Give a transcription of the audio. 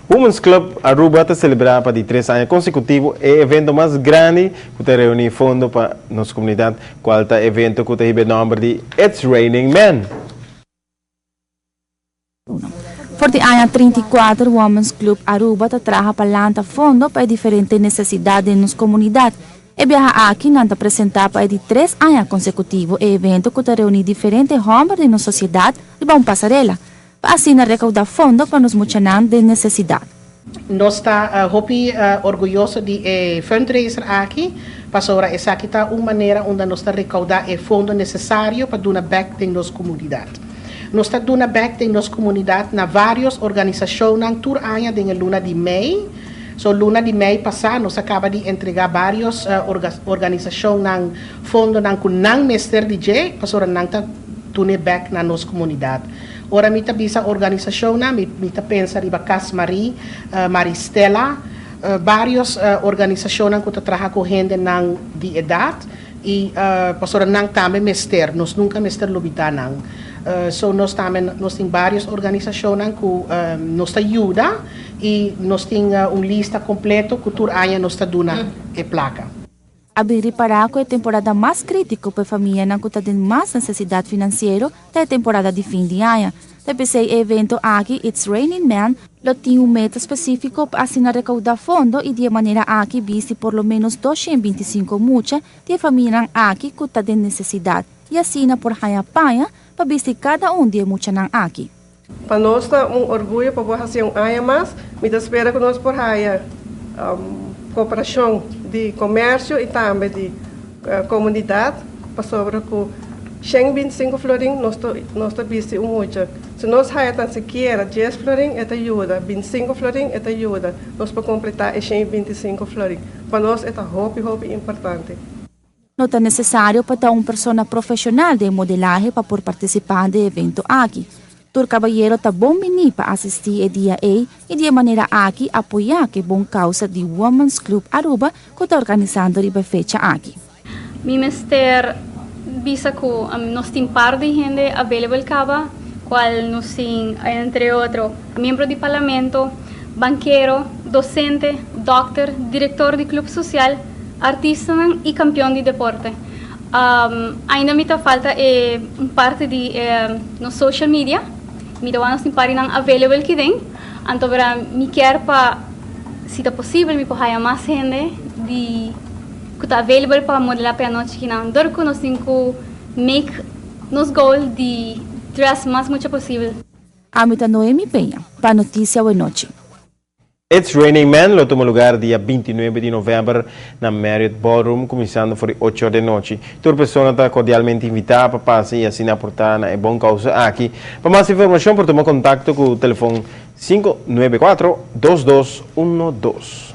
Women's Club Aruba ta celebra pa di 3 aña consecutivo e evento mas grandi cu ta reuni fondo pa nos comunidad, cual ta evento cu ta hiba e nomber di It's Raining Men. For di aña 34, Women's Club Aruba ta traha pa lanta fondo pa diferente necesidad den nos comunidad. E biaha aki nan ta presenta pa di 3 aña consecutivo e evento cu ta reuni diferente homber den nos sociedad riba un pasarela, pa asina recauda fondo pa nos muchanan den necesidad. Nos ta hopi orguyoso di e fundraiser aki, pasobra esaki ta un manera unda nos ta recauda e fondo necesario pa duna back den nos comunidad. Nos ta duna back den nos comunidad na varios organisacion tur aña den luna di mei. So luna di mei pasa, nos a caba di entrega varios organisacion nan fondo nan cu nan mester di dje, pasobra nan ta duna back na nos comunidad. Ora mi ta bisa organisacion nan, mi ta pensa riba Cas Marie, Maristella, varios organisacion cu ta traha cu hende nan di edad y pasobra nan tambe mester, nos nunca mester lubida nan. So nos tambe nos tin varios organisacion cu nos ta yuda y nos tin un lista completo cu tur aña nos ta duna e placa. A bin ripara cu e temporada mas critico pa famia nan cu tin mas necesidad financiero ta e temporada di fin di aña. P'esey e evento aki, It's Raining Men, lo tin un meta specifico pa asina recauda fondo y di manera aki bisti por lo menos 225 mucha di famia nan aki cu ta den necesidad y asina por haya paña pa bisti cada un di e mucha nan aki. Pa nos ta un orguyo pa por haci un aña mas, mi ta spera cu nos por haya cooperacion di comercio y tambe di comunidad, pasobra cu 125 florin nos ta bisti un mucha. Si nos haya tan sikiera 10 florin, e ta yuda, 25 florin, e ta yuda, nos por completa e 125 florin. Pa nos e ta hopi, hopi importante. No ta necesario pa ta un persona profesional di modelahe pa por participa den e evento aki. Tur cabayero ta bon bini pa asisti e dia ey y di manera aki apoya e bon causa di Women's Club Aruba cu ta organisando e fecha aki. Mi mester bisa cu nos tin par di hende available caba, cual nos tin, entre otro, miembro di parlamento, bankero, docente, doctor, director di club social, artista y campeon di deporte. Ainda mi ta falta un parti di no social media, mi ta nos tin par nan available aki den, anto pa mi kier pa, si ta posibel, mi por haya mas hende di cu ta available pa modela pa anochi aki nan. Dor cu nos tin cu make nos goal di dress mas mucha posibel. Ami ta Noemi Peña, pa Noticia Anochi. It's Raining Men lo tuma luga dia 29 di november na Marriott Ballroom, cuminsando for di 8 or di anochi. Tur persona ta cordialmente invita pa pasa y asina aporta na e bon causa aki. Pa mas informacion, por tuma contacto cu telefon 594 2212.